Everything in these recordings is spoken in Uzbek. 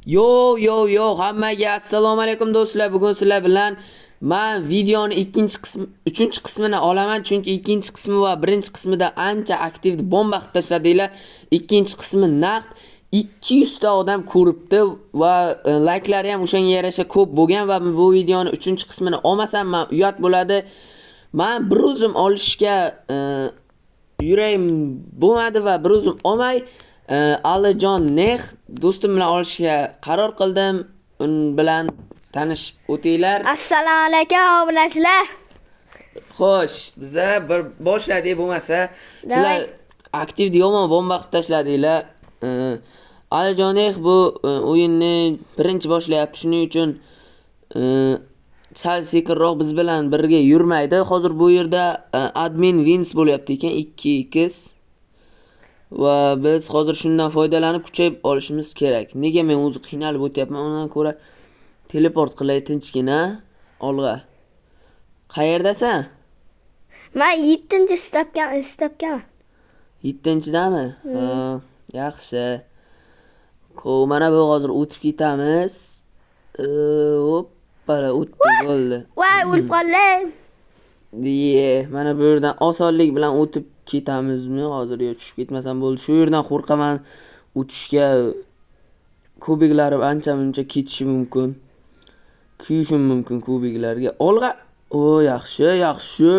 Yo yo yo, hammaga assalomu alaykum do'stlar. Bugun sizlar bilan men videoni ikkinchi qismi, uchinchi qismini olaman, chunki ikkinchi qismi va birinchi qismida ancha aktiv bomba qilib tashladinglar. Ikkinchi qismi naqd 200 ta odam ko'ribdi va layklari ham o'shanga yarasha ko'p bo'lgan va bu videoni uchinchi qismini olmasam men uyat bo'ladi. Men bir o'zim olishga yuragim bo'lmadi va bir o'zim olmay Alijon Nex do'stim bilan olishga qaror qildim. Un bilan tanishib o'tinglar. Assalomu alaykum obunachilar. Xo'sh, biza bir boshladik bo'lmasa, sizlar aktiv yomon bomba qilib tashladinglar. Alijon Nex bu o'yinni birinchi boshlayapti, shuning uchun sal sekinroq biz bilan birga yurmaydi. Hozir bu yerda admin wins bo'lyapti ekan 2x. Va biz hozir shundan foydalanib kuchayib olishimiz kerak. Nega men o'zi qiynalib o'tyapman? Undan ko'ra teleport qilay tinchgina olg'a. Qayerdasan? Men 7-chi stapkaman. 7-chidami? Ha, yaxshi. Ko, mana bu hozir o'tib ketamiz. Hoppala, o'tdi, bo'ldi. Voy, o'lib qoldim. Ye, mana bu yerdan osonlik bilan o'tib ketamizmi? Hozir yo tushib ketmasam bo'ldi. Shu yerdan qo'rqaman o'tishga. Kubiklarim ancha-muncha ketishi mumkin. Kuyishim mumkin kubiklarga. Olg'a. O, yaxshi, yaxshi.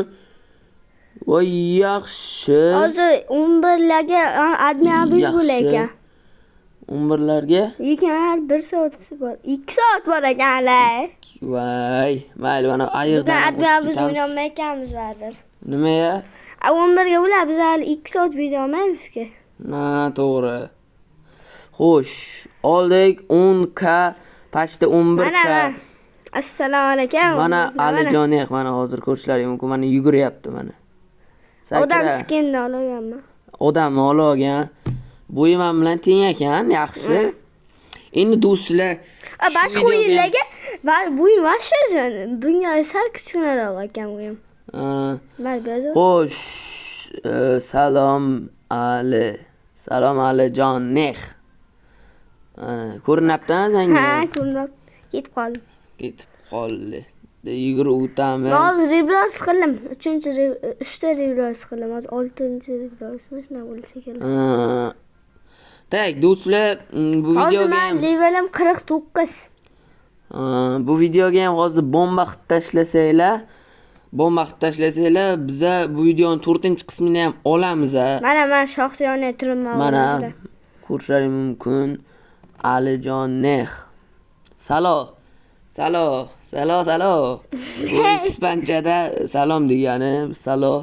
Voy, yaxshi. Hozir 11larga admin abuz bo'lar ekan. 11larga? Lekin hali 1 soat bor. 2 soat bor ekan hali. Voy, mayli, mana ayiqdan admin abuz o'ynolmay ekanmiz baribir. Nimaga? 11ga ular biz hali 2 soat video olmaymizki. Na, to'g'ri. Xo'sh, oldik 10k, pastda 11k. Mana. Assalomu alaykum. Mana Alijonek, mana hozir ko'rishlaring mumkin, mana yuguryapti mana. Odam skinni olganman. Odamni olgan. Bo'yi men bilan teng ekan, yaxshi. Endi do'stlar, boshqa o'yinlarga va bu vashshe bunga sal kichkinaroq ekan bu ham. Xo'sh, salom Ali. Salom Alijonek. Ana, ko'rinyapti-a senga? Ha, ko'rinyapti. Ketib qoldi. Ketib qoldi. Yugurib o'tamiz. Hozir rebros qildim. 3-ta rebros qildim. Hozir 6-chi rebrosmi shuna bo'lsa kerak. Tak, do'stlar, bu videoga ham levelim 49. Bu videoga ham hozir bomba qilib tashlasanglar, bomba qilib tashlasanglar, biza bu videoning 4-qismini ham olamiz. Mana men shoxta yonida turibman. Mana ko'rishlaring mumkin. Alijonek. Salo. Salo, salo, salo. Bu ispanchada salom degani, salo.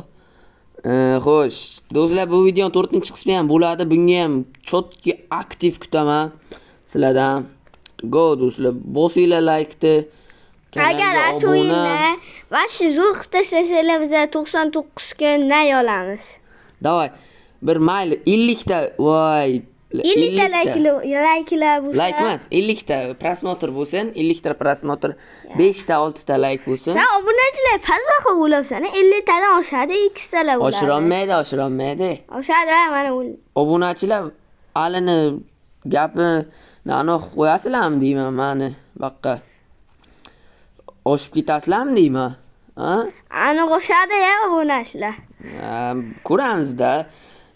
Xo'sh, do'stlar, bu videoning 4-qismi ham bo'ladi. Bunga ham chotki aktiv kutaman sizlardan. Go do'stlar, bosinglar like-ni. Agar shu o'yinni vashi zo'r qilib tashlasanglar, biz 99 kun nay olamiz. Davay, bir mayli 50 ta, voy, 50 ta likelar bo'lsa. Like emas, 50 ta prosmotr bo'lsin, 50 ta prosmotr, 5 ta 6 ta like bo'lsin. Sen obunachilar pastbaho bo'lyapsan, 50 tadan oshadi, 2 talar bo'ladi. Oshirolmaydi, oshirolmaydi. Oshadi, mana u. Obunachilar Alini gapini aniq qo'yasizlarmi deyman mani, baqqa. Oshib ketasizlarmi deyman? Ha? Aniq oshadi ya obunachilar. Ko'ramizda.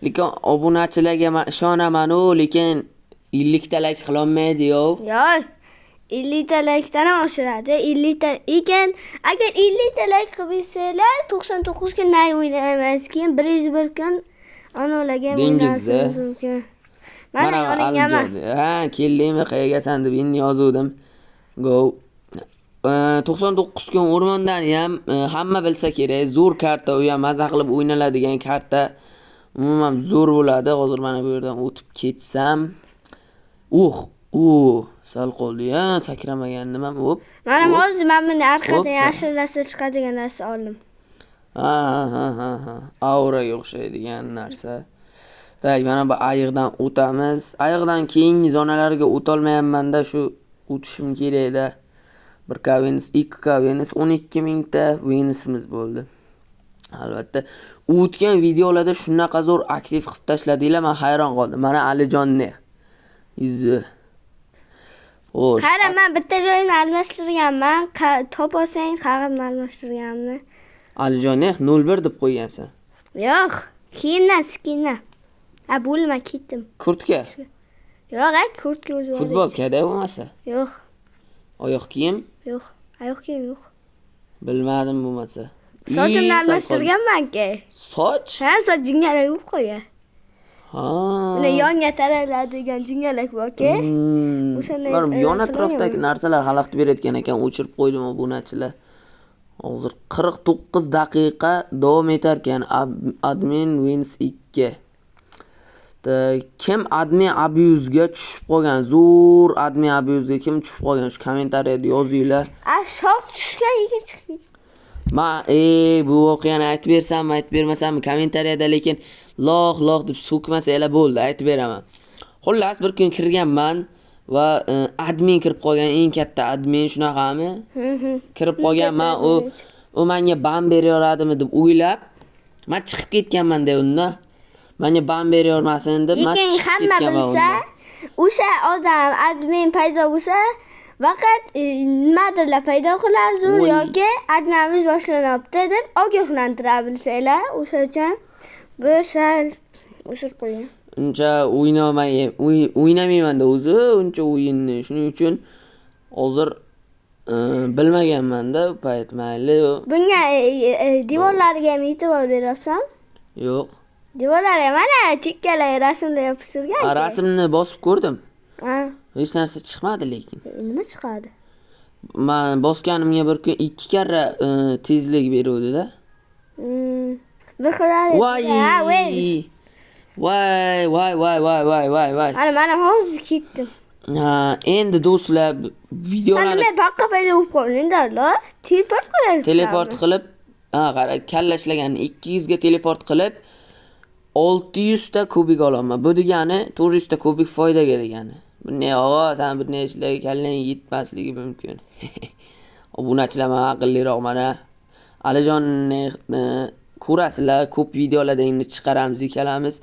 Lekin obunachilarga men ishonaman-u, lekin 50 ta like qila olmaydi yo. Yo'q. 50 ta likedan ham oshiradi. 50 ta ekan, agar 50 ta like qilib bersanglar, 99 kun nay o'ynaymiz, keyin 101 kun ana ularga ham o'ynashimiz mumkin. Mana yoninggaman. Ha, keldingmi, qayergasan deb endi yozuvdim. Go. 99 kun o'rmondan ham hamma bilsa kerak, zo'r karta, u ham maza qilib o'ynaladigan karta. Umuman zo'r bo'ladi. Hozir mana bu yerdan o'tib ketsam. Sal qoldi-ya, sakramagandim ham. Hop. Mana hozir men buni arqadan yashil narsa chiqadigan narsa oldim. Ha, ha, ha, ha. Auraga o'xshaydigan narsa. Tak, mana bu ayiqdan o'tamiz. Ayiqdan keyingi zonalarga o'tolmayapman-da, shu o'tishim kerak-da. 1K Venus, 2K Venus, 12 mingta Venusimiz bo'ldi. Albatta, o'tgan videolarda shunaqa zo'r aktiv qilib tashladinglar, men hayron qoldim. Mana Alijonning yuzi. Xo'sh. Qara, men bitta joyini almashtirganman. Topolsang qag'imni almashtirganimni. Alijon 01 deb qo'ygansan. Yo'q, kiyimdan, skindan. Ha, bo'lma, ketdim. Kurtka. Yo'q, a, kurtka o'zi bor. Futbolka-da bo'lmasa. Yo'q, Oyoq kiyim? Yo'q. Oyoq kiyim yo'q. Bilmadim bo'lmasa. Sochimni Ii, sal almashtirganman-ki. Soch? Ha, soch jingalak bo'lib qolgan. Ha. Uni yonga taraladigan jingalak borki. O'shanday Bir yon atrofdagi qilaman. Narsalar xalaqit berayotgan ekan, o'chirib qo'ydim obunachilar. Hozir 49 daqiqa davom etar ekan. Admin wins 2. Kim admin abuse'ga tushib qolgan? Zo'r admin abuse'ga kim tushib qolgan? Shu kommentariyada yozinglar. A, shoq tushgan, lekin chiqmaydi. Ma, bu voqeani aytib bersammi, aytib bermasammi kommentariyada, lekin loh loh deb so'kmasanglar bo'ldi, aytib beraman. Xullas, bir kun kirganman va admin kirib qolgan, eng katta admin shunaqami? Kirib qolganman, u menga ban beraveradimi deb o'ylab, men chiqib ketganman-da undan. Menga ban beravermasin deb men Lekin chiqib hamma ketganman bilsa, undan. O'sha odam admin paydo bo'lsa, faqat nimadirlar paydo qiladi zo'r Voy. yoki adminimiz boshlanyapti deb ogohlantira bilsanglar, o'sha uchun bu sal o'shirib qo'ying. Uncha o'ynamayman-da o'zi, uncha o'yinni. Shuning uchun hozir bilmaganman-da u payt, mayli. Bunga devorlarga ham e'tibor beryapsan? Yo'q. Devorlarga mana chekkalar rasmlar yopishtirgan. Ha, rasmni bosib ko'rdim. Ha, Hech narsa chiqmadi lekin. Nima chiqadi? Men bosganimga bir kun 2 karra tezlik beruvdi-da. Bir xil Voy! Ha, voy. Voy, voy, voy, voy, voy, voy, voy. Mana, mana hozir ketdim. Ha, endi do'stlar, Sen videolarni nima baqqa paydo bo'lib qolding, Darlo? Teleport qilasiz. Teleport qilib, ha, qara, kalla ishlagan 200 ga teleport qilib 600 ta kubik olaman. Bu degani 400 ta kubik foydaga degani. Bunday og'a, sen bunday ishlarga kallang yetmasligi mumkin. Obunachilar, men aqlliroq mana. Alijonni ko'rasizlar, ko'p videolarda endi chiqaramiz ikkalamiz.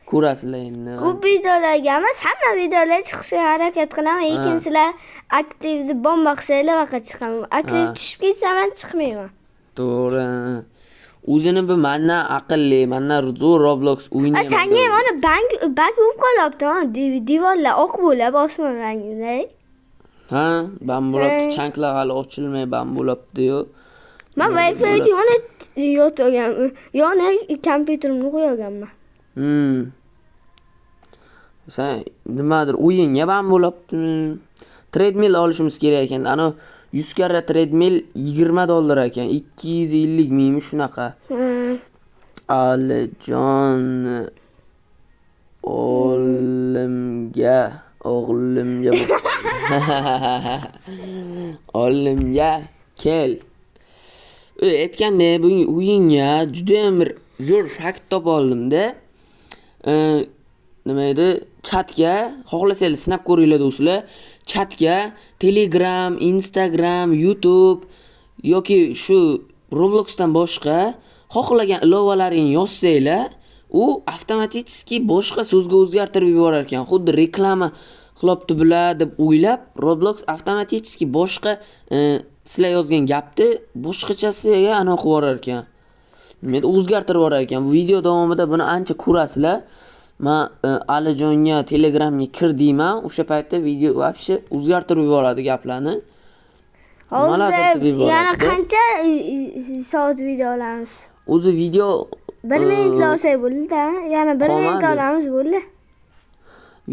Ko'rasizlar endi. Ko'p videolarga emas, hamma videolar chiqishga harakat qilaman, lekin sizlar aktivni bomba qilsanglar faqat chiqaman. Aktiv tushib ketsa men chiqmayman. To'g'ri. O'zini bu mendan aqlli, mendan zo'r Roblox o'ynayman. Sanga ham ana bank bak bo'lib qolyapti, ha, devorlar oq bo'lib, osmon rangida. Ha, ban bo'libdi, chanklar hali ochilmay ban bo'libdi-yu. Men Wi-Fi yonida yotganman, yoniga kompyuterimni qo'yganman. Sen nimadir o'yinga ban bo'libdimi? Treadmill olishimiz kerak ekan. Ana 100 karra treadmill 20 dollar ekan. 250 mingmi shunaqa. Alijon o'g'limga, o'g'limga bo'lib qoldi. O'g'limga kel. Aytgandek, bugun o'yinga juda ham bir zo'r fakt topa oldimda. Nima edi? Chatga xohlasanglar sinab ko'ringlar do'stlar. Chatga Telegram, Instagram, YouTube yoki shu Robloxdan boshqa xohlagan ilovalaringni yozsanglar, u avtomatik boshqa so'zga o'zgartirib yuborar ekan. Xuddi reklama qilibdi bular deb o'ylab, Roblox avtomatik boshqa sizlar yozgan gapni boshqachasiga anaqa qilib yuborar ekan. Nima edi? O'zgartirib yuborar ekan. Bu video davomida buni ancha ko'rasizlar. Men Alijonga Telegramga kir deyman, o'sha paytda video вообще o'zgartirib yuboradi gaplarni. Nimalardir Hozir deb yuboradi. yana qancha soat video olamiz? O'zi video 1 minut olsak bo'ldi-da, yana 1 minut qolmadi. olamiz bo'ldi.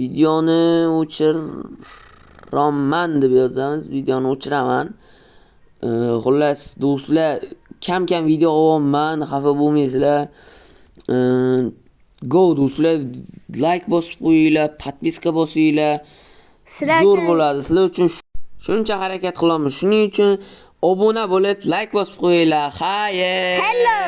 Videoni o'chiraman deb yozamiz. Videoni o'chiraman. Xullas do'stlar, kam-kam video olyapman, xafa bo'lmaysizlar. Go do'stlar, like bosib qo'yinglar, podpiska bosinglar. Sizlar Zo'r uchun bo'ladi. Sizlar uchun shuncha harakat qilamiz. Shuning uchun obuna bo'lib, like bosib qo'yinglar. Xayr. Hello.